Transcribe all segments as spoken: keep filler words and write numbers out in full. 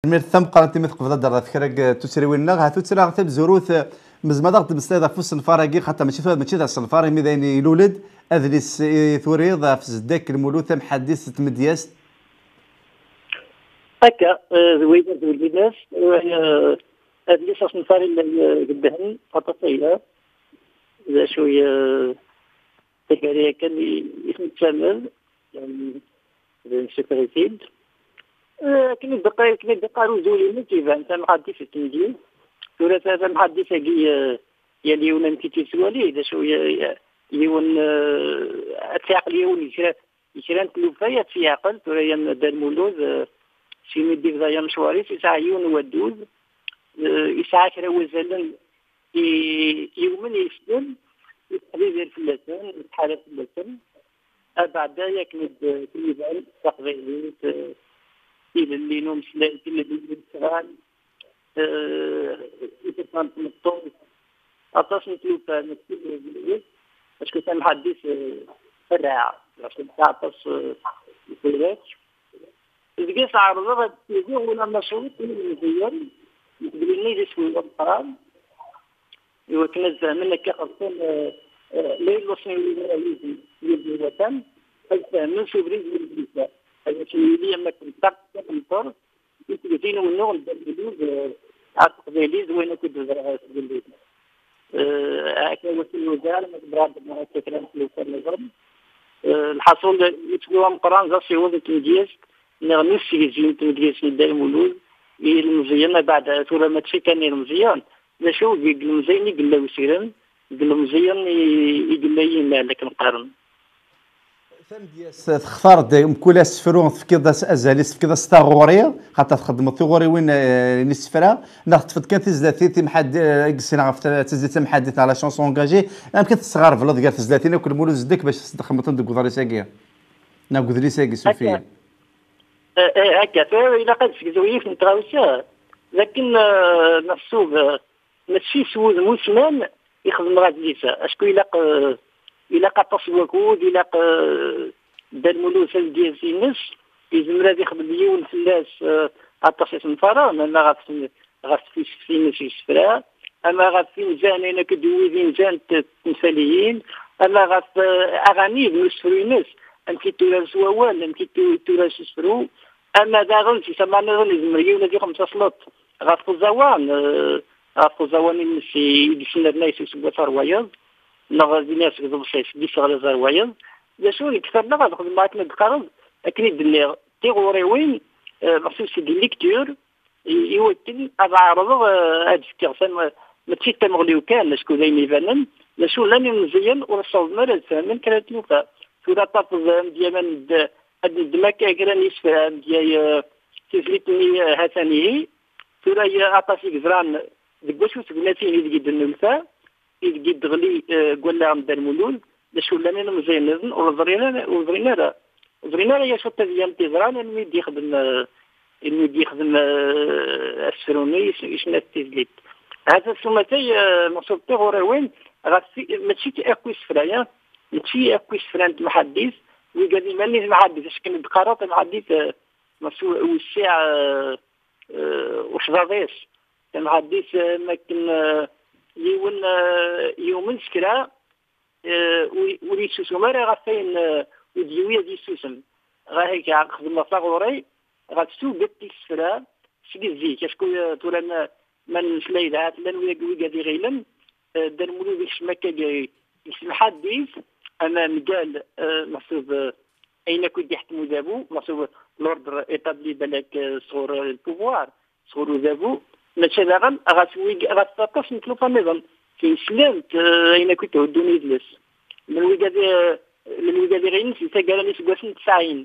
Tanemmirt tameqqrant imi tqebleḍ ad d-terreḍ kra n tuttriwin-nneɣ. Ha tuttra tamezwarut, eh, mezma ad aɣ-d-tmeslayeḍ ɣef usenfar-agi, xaṭer mačči tura, mačči d asenfar, imi d ayen ilul-d, adlis i turiḍ ɣef Zeddak Lmulud, tamḥaddit n tmedyazt. Akka, eh, d win d win-ines, eh, adlis asenfar yella, eh, yeddhen aṭas aya. D acu ye, tagara yakan i, i ten-ttamel, em, d nsuter-it-id. Eh, akken i d-iqqa-, akken i d-iqqar uzul-ines, iban tamḥaddit i tmedyaz. Tura ta-, tamḥaddit-agi, eh, yal yiwen amek i tt-yettwali, d acu ye, ye, yiwen, eh, ad t-iɛqel yiwen i kra, i kra n tlufa, ad tt-yeɛqel. Tura yan Dda Lmulud, eh, simi d-ibda amecwar-is, yesɛa yiwen n waddud, eh, yesɛa kra wazalen i, i yumen yeslen, yettḥebbiṛ fell-asen, yettḥarab fell-asen. Abeɛda, akken i d-, i d-iban, taqbaylit, eh, tilelli n umeslay, tilelli n lecɣal, eh, i tufan tmeṭṭut, aṭas n tlufa, mačči d, acku tamḥaddit, eh, terra, acku tesɛa aṭas, eh, n tewrat. Zgiɣ ɛerḍeɣ ad ssidiɣ ulamma cwiṭ i yimezziyen, nekk d lmil iswi ameqqran, iwakken ad fehmen akka xerṣum, eh, eh, la yelluṣen yid-, yid-, yid-, watan, ad fehmen s ubrid n ledlisa. Ad asen-yili am wakken ṭṭaq taqenṭert, i tegzin umennuɣ n Dda Lmulud, eh, ar teqbaylit d wayen akk i d-ẓriɣ ar teqbaylit. Eh, akka wakken nugar, ma tebɣa ad d-nɣer akka kra n tlufa nniḍen. Eh, lḥaṣun, iswi ameqqran d asiweḍ n tmedyazt, neɣ n usegzi n tmedyazt n Dda Lmulud, i yilmeẓyen, abeɛda tura mačči kan ilmeẓyen, d acu, deg yilmeẓyen i yella usirem, deg yilmeẓyen i, i yella yimal, akken qqaren. Tamedyazt textar-d mkul asefru, tefkiḍ-as azal-is, tefkiḍ-as taɣuri, xaṭer txeddmeḍ tiɣuriwin, eh, n isefra, neɣ teṭṭfeḍ kan tizlatin timḥad-, eh, i yeslan ɣef ta-, tizlit tamḥaddit neɣ la chanson engagée, amek i tesɣarbleḍ gar tezlatin akk Lmulud Zeddak bac ad xedmeḍ deg uḍris-agi? Neɣ deg udlis-agi, suref-iyi. Akka. Eh, eh, akka, tura ilaq ad segzuɣ yiwet n tɣawsa, d akken, eh, meḥsub, eh, mačči s wudem ussnan i xedmeɣ adlis-a. Acku ilaq, eh, ilaq aṭas n wakud, ilaq, eh, Dda Lmulud tamedyazt-ines, yezmer ad ixdem yiwen fell-as, eh, aṭas isenfaren, ama ɣef, ɣef tfiseft-ines i yessefra, ama ɣef inzan, ayen akk i d-yewwi d inzan n t-, tenfaliyin, ama ɣef, eh, aɣanib n usefru-ines, amek i d-turar s wawal, amek i d-tu-, turar s usefru, ama daɣen si tama nniḍen yezmer yiwen ad ixdem tasleḍt ɣef uẓawan, eh, ɣef uẓawan-ines i, i d-yesnerna s useggas ɣer wayeḍ, neɣ ad iniɣ seg uḍebsi seg iseɣla ɣer wayeḍ. D acu i yekfan neɣ ad xedmeɣ akken i d-qqareḍ, akken i d-nniɣ, tiɣuriwin, eh, meḥsub c'est des lectures, i, i wakken ad ɛerḍeɣ, eh, ad fkeɣ tam-, mačči d tamuɣli-w kan, acku d ayen ibanen, d acu llan imeẓẓiyen ur ssawḍen ara ad fehmen kra n tlufa. Tura tafeḍ amedya ma ned-, ad neddem akka kra n yisefra, amedya, eh, tizlit-nni, eh, ha-t-an ihi. Tura, eh, aṭas i yeẓran deg wacu tegnatin ideg i d-nnulfa, ideg i d-teɣli, eh, deg wallaɣ n Dda Lmulud, d acu llan ilemẓiyen-nniḍen ur ẓrin ara, ur ẓrin ara, ur ẓrin ara yacu tadyant i ẓran almi d-yexdem, eh, almi d-yexdem, eh, asefru-nni, yec-, yecna-t tizlit. Ha-t-a s umatay, eh, meḥsub tiɣuriwin, ɣef ti-, mačči akk isefra-ya, mačči akk isefra n temḥaddit, wigad iman-nni temḥaddit, akken d-qqareɣ tamḥaddit, eh, meḥsub wessiɛ, eh, eh, ucḍaḍ-is. Tamḥaddit, eh, am akken, eh, yiwen, eh, yumen s kra, eh, ur, ur yessusum ara ɣef wayen, eh, ur d-yewwi ad yessusem. Ɣer hekk, xedmeɣ taɣuri ɣef tuget isefra seg zik, acku, eh, tura ma, ma nmeslay d ahat llan wig-, wigad iɣilen, eh, Dda Lmulud ikcem akka deg, deg temḥaddit, ama mgal, eh, meḥsub, eh, ayen akk i d-iḥettem udabu, meḥsub l'ordre établi balak, eh, sɣur, eh, le pouvoir, sɣur udabu, maca daɣen ɣef wig-, ɣef waṭas n tlufa nniḍen, tineslemt, eh, ayen akk i d-theddun yidles. Llan wigad, eh, llan wigad iɣilen si taggara n yiseggasen n tesɛin.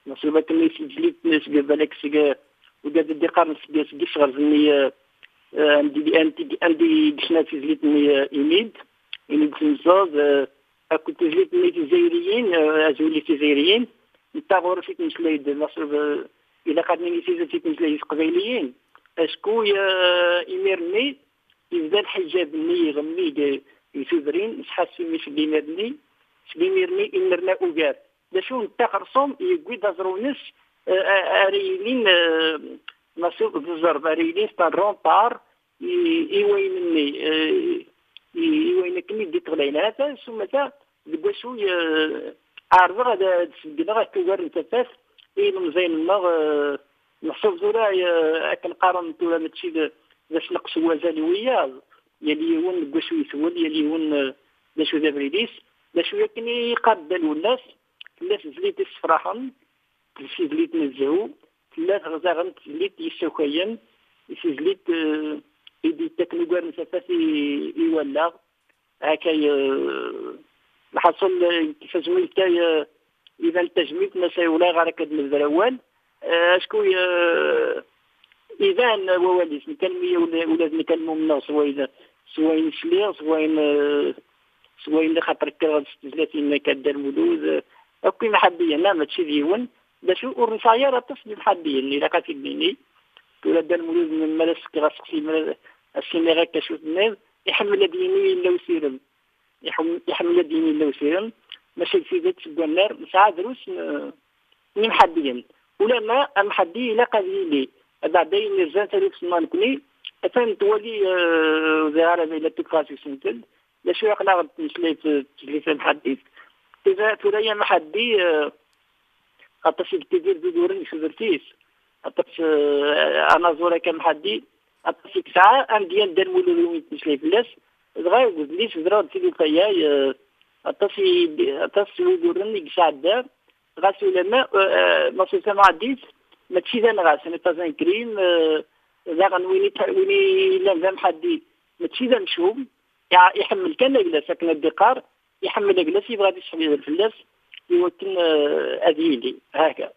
Meḥsub akken i seg tezlit, seg balak seg, eh, wigad i d-iqqaren seg, seg iseɣrez-nni, eh, eh, anda i, anda i, anda i yecna tizlit-nni, eh, Imid, Imid Tmezzaḍ, eh, akked tizlit-nni Tizzayriyin, eh, Azul i Tizzayriyin, n taɣuri i tmeslay-d, meḥsub, eh, ilaq ad nini tidet i tmeslay d Teqbayliyin. Acku, eh, imir-nni, yebda lḥiǧab-nni iɣemmi deg, deg tudrin, nesḥassimi seg imir-nni, seg imir-nni, imirna ugar. D acu n taxerṣum yewwi-d aẓru-nnes, eh, ara yilin, eh, Masu tzerb ar yili c'est un rempart i, i wayen-nni, eh, i, i wayen akken i d-iṭeblayen. Ata s umata deg wacu, eh, ɛerḍeɣ ad, ad sbeggneɣ akka ugar n tafat i ilemẓiyen-nneɣ, eh, meḥsub tura, eh, akken qqaren tura mačči d, d asneqs n wazal i wiyaḍ, yal yiwen deg wacu yetwel, yal yiwen, eh, d acu d abrid-is, d acu akken i iqar Dda Lwennas, tella tezlit issefraḥen, tella tizlit n zzhu, tella daɣen tizlit yessakayen, tizlit, eh, i d-yettaken ugar n tafat i, i wallaɣ. Hakay, eh, lḥaṣul, eh, deg tajmilt-a, eh, iban tajmilt, maca ulayɣer akka d-nebder awal, eh, acku, eh, iban wawal-is, nekk almi ula, ula d nekk almi umneɣ s wayen, s wayen sliɣ, s wayen, eh, s wayen xaṭer kkreɣ s tezlatin akka Dda Lmulud, eh, akk imḥabbiyen, ah, mačči d yiwen, d acu ur nesɛi ara aṭas n imḥabbiyen, ilaq ad t-id-nini. Tura Dda Lmulud, mi ara s-fkeɣ aseqsi, mi ara as-iniɣ akka acu tenniḍ, iḥemmel ad yini yella usirem. Iḥem-, iḥemmel ad yini yella usirem, maca deg tidet seg wannar nesɛa drus n, n imḥaddiyen. Ulamma amḥaddi ilaq ad yili, abeɛda ayen yerzan taluft-nneɣ nekni, atan twali, eh, ur ẓriɣ ara ma yella tuffɣa seg usentel, d acu aql-aɣ d tmeslayt, eh, d tezlit tamḥaddit. Tura, tura ya amḥaddi, eh, aṭas i yettidir d uguren deg tudert-is. Aṭas, eh, anaẓur akka amḥaddi, aṭas i yesɛa amedya n Dda Lmulud umi yettmeslay fell-as. Dɣa deg udlis ẓriɣ-d tilufa-ya, eh, aṭas i, aṭas n wuguren i yesɛedda. Ɣas ulamma, eh, eh, Maṣer Tamɛaddit mačči d anɣa, ce n'est pas un crime, eh, daɣen win i, win i yellan d amḥaddi mačči d amcum, iḥemmel kan agla-s akken ad d-iqqar, iḥemmel agla-s, yebɣa ad isseḥbiber fell-as i wakken, eh, ad yili. Haka.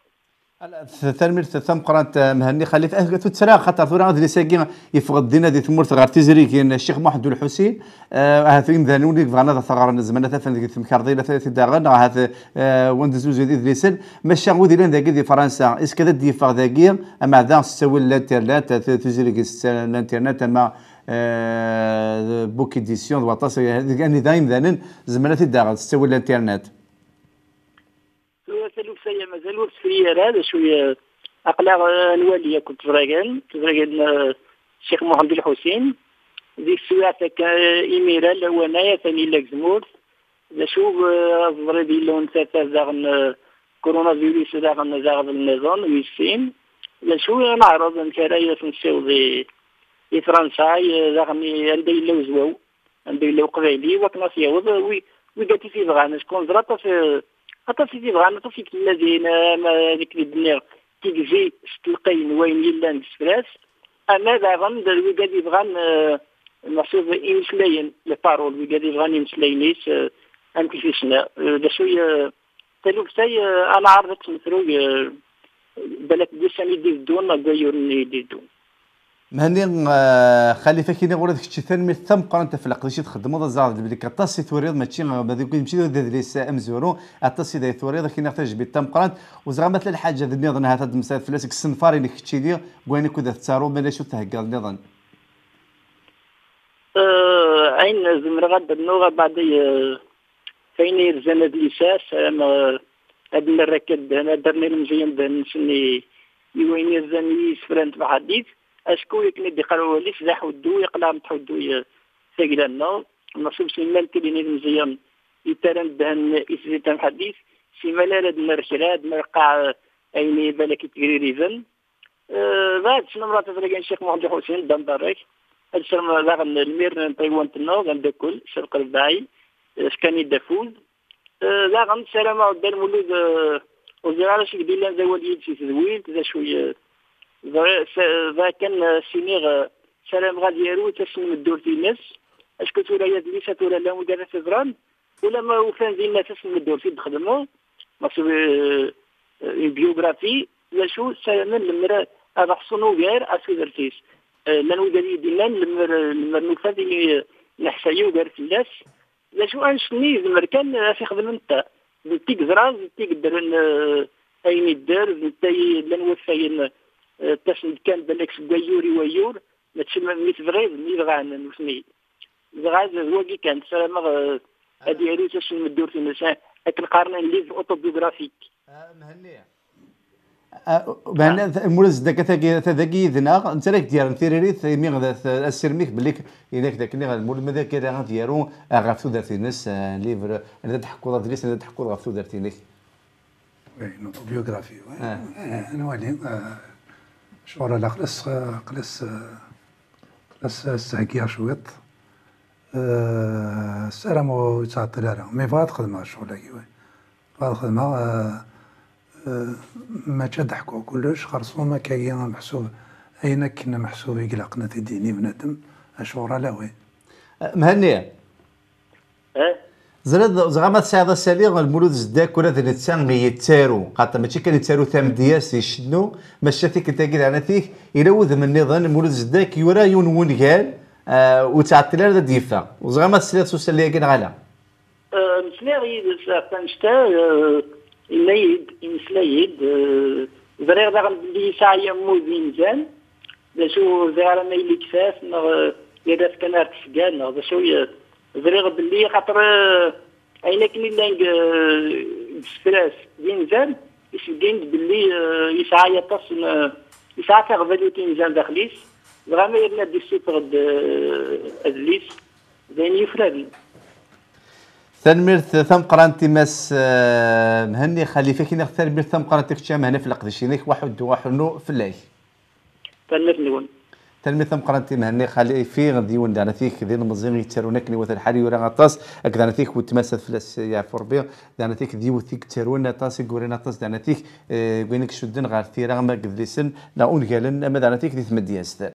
Ala, t-, tanemmirt tameqqrant, eh, Mhenni Xalif. Eh, tuttra, xaṭer tura adlis-agi yeffeɣ-d dinna di tmurt ɣer tizrigin, Ccix Muḥend Ulḥusin. Eh, ahat imdanen ur yebɣan ad t-ɣren, zemren ad t-afen deg temkarḍin, ad t-id-aɣen, neɣ ahat, eh, wanda zuzun idlisen. Maca wid yellan dagi di Fransa, est-ce que ad d-yeffeɣ dagi, ameɛda s ttawil n l'internet, eh, tu-, tizrigin s ttawil n l'internet, ama, eh, book edition, d waṭas, eh, deg anida imdanen zemren ad t-id-aɣen s ttawil n l'internet? Tura taluft-aya mazal ur tefri ara, d acu ye-, aql-aɣ, eh, nwali akked tezragin, tezragin, eh, Ccix Muḥend Lḥusin, di teswiɛt akka, eh, imir-a lawan-a atan yella deg tmurt, d acu, eh, aẓebrid yella unsafer daɣen, eh, coronavirus daɣen d aɣbel nniḍen, wis sin, d acu ad neɛreḍ amek ara as-nessiweḍ i, i Fransa, eh, daɣen i, anda yella uzwaw, anda yella uqbayli, wakken ad t-yaweḍ, wi, wigad i t-ibɣan, acku neẓra aṭas, eh, aṭas i t-ibɣan, aṭas i yettemnadin, eh, ama nekk di d-nniɣ, tigzi s telqey n wayen yellan deg sefra-s, ama daɣen d wigad yebɣan, eh, meḥsub imeslayen, les paroles, wigad yebɣan imeslayen-is, eh, amek i t-yesna, eh, d acu ye-, taluft-a, eh, ad neɛreḍ ad tt-nefru, eh, balak deg wussan i d-iteddun, deg wayyuren i d-iteddun. Mhenni, eh, Xalifa, kini ɣur-i d kečči, tanemmirt tameqqrant ɣef leqdic i txeddmeḍ, ad ẓreɣ belli aṭas i turiḍ, mačči, eh, mačči d adlis amezwaru, aṭas i d ay turiḍ, kini tajmilt tameqqrant, u ẓriɣ ma tella lḥaǧa d nniḍen ahat ad d-temsayeḍ fell-as deg isenfar-inek keččini, deg wayen akk i d ad tettaruḍ, ma yella acu theggaḍ nniḍen. Eh, ayen zemreɣ ad d-rnuɣ, abeɛda, eh, ayen yerzan adlis-a, ssarameɣ, eh, ad nerr akka ddhen, ad d-rnu ilemẓiyen ddhen-nsen i, i wayen yerzan i yisefra n tbaḥadit, acku akken i d-iqqar wawal-is, d aḥuddu, iqleɛ n tḥuddu, eh, tagla-nneɣ. Meḥsub simmal tilin ilemẓiyen yettaran ddhen i tezlit tamḥaddit, simmal ara d-nerr kra, ad d-nerr qqaɛ, eh, ayen i balak i tegririben. Eh, bɛed ssnemmer a tafragan Ccix Muḥend Ḥusin, Dan Barrak. Ad ssnemmer daɣen lmir n tɣiwant-nneɣ, d amdakel, Cerq Rebɛi, eh, fkan-iyi-d afud. Eh, daɣen ssarameɣ Dda Lmulud, eh, ur ẓriɣ ara acu i d-illan d awal yid-s i tedwilt, d acu ye-, ẓriɣ, s-, bɣiɣ kan, eh, s-iniɣ, eh, ssarameɣ ad yaru tasenmeddurt-ines, acku tura adlis-a tura llan wigad ad t-ẓran, ulamma ufan dinna tasenmeddurt i d-xedmeɣ, meḥsub, eh, une biographie, d acu ssaramen lemmer ad ḥṣun ugar ɣef tudert-is. Eh, llan wigad i yi-d-innan lemmer, lemmer nufa tin i neḥsa yugar fell-as, d acu annect-nni yezmer kan ad t-ixdem netta. D netta i yeẓra, d netta i yeddren, eh, ayen idder, d netta i llan wafayen, eh, ttasen-d kan balak seg wayyur i wayyur, mačči ma, mi tebɣiḍ, mi bɣan nutni. Dɣa d wagi kan, ssarameɣ, eh, ad yaru tasenmeddurt-ines, eh, akken qqaren un livre autobiographique. Ah, Mhenni. Meɛna Mulud Zeddak ata dagi yid-neɣ, netta ara k-d-yerren tiririt, imi d asirem-ik belli inak d akken Mulud ma d akken ad yaru ɣef tudert-ines, livre, ad d-teḥkuḍ adlis, ad d-teḥkuḍ ɣef tudert-inek. Oui, une autobiographie, oui. Ah. Eh, nwali, eh, ccɣel-a aql-as, aql-as, aql-as, eh, s-heggiɣ cwiṭ. Eh, ssarameɣ ur yettɛeṭṭil ara. Mi bɣiɣ ad xedmeɣ ccɣel-agi, oui. Bɣiɣ ad xedmeɣ, eh, eh, mačči ad d-ḥkuɣ kullec, xerṣum akkagi ameḥsub, ayen akken ameḥsub i ilaqen ad t-id-yini bnadem, acuɣer ala, oui. Mhenni, Eh? Ẓriɣ, ẓriɣ ma tesɛiḍ asali n Mulud Zeddak, ula d netta yettaru, xaṭer mačči kan yettaru tamedyazt, icennu, maca tikkelt-agi daɣen atik, yella wudem nniḍen, Mulud Zeddak yura yiwen n wungal, eh, ur ttɛeṭṭil ara ad d-yeffeɣ. Ur ẓriɣ ma tesliḍ s usali-agi neɣ ala. Eh, mesliɣ yid-s ɣef wannect-a, eh, yenna-yi-d, yemmeslay-d, eh, ẓriɣ daɣen belli yesɛa ammud inzan, d acu ur ẓriɣ ara ma yella yektaf neɣ, eh, yerra-t kan ar tesga neɣ d acu, eh, ẓriɣ belli xaṭer, eh, ayen akken i llan deg, eh, deg usefras d inzan, isbeggen-d belli, eh, yesɛa aṭas n, eh, yesɛa taɣbalut inzan daxel-is, dɣa ma yerna d-issufeɣ-d, eh, adlis, d ayen yufraden. Tanemmirt tameqqrant i Mass, eh, Mhenni Xalifi, ak-iniɣ tanemmirt tameqqrant i kečč a Mhenni ɣef leqdic-inek, waḥuddu aḥunnu fell-ak. Tanemmirt-nwen. Tanemmirt tameqqrant i Mhenni Xalifi, d yiwen daɣen atik d ilemẓi yettarun akken iwata lḥal, yura aṭas, akked daɣen atik weltma-s ad fell-as yeɛfu Rebbi, daɣen atik d yiwet i yettarun aṭas, i yuran aṭas daɣen atik, eh, deg wayen i icudden ɣer tira ama deg yedlisen neɣ ungalen ama daɣen atik di tmedyazt.